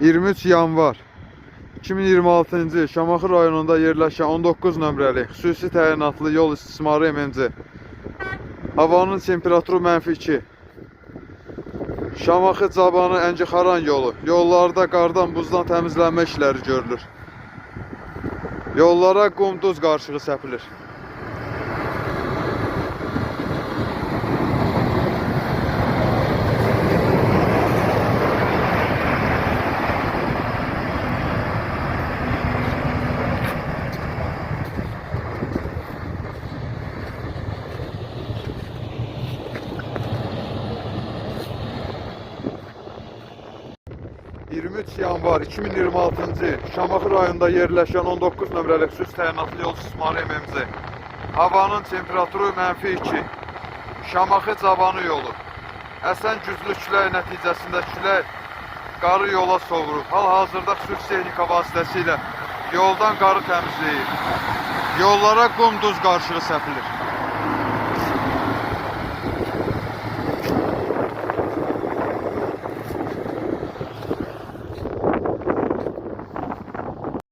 23 yanvar 2026-cı il Şamaxı rayonunda yerləşən 19 nömrəli xüsusi təyinatlı yol istismarı MMC. Havanın temperaturu -2. Şamaxı Cabanı Əngixaran yolu. Yollarda qardan, buzdan təmizlənmə işləri görülür. Yollara qum, duz qarışığı səpilir. ...23 yanvar 2026-cı il Şamaxı rayonunda yerləşən 19 nömrəli xüsusi təyinatlı yol istismarı MMC. Havanın temperaturu -2. Şamaxı Cavanı yolu. Əsən güclü külək nəticəsində külək qarı yola sovurub. Hal-hazırda xüsusi texnika vasitəsilə yoldan qarı təmizləyir. Yollara qum duz qarışığı səpilir.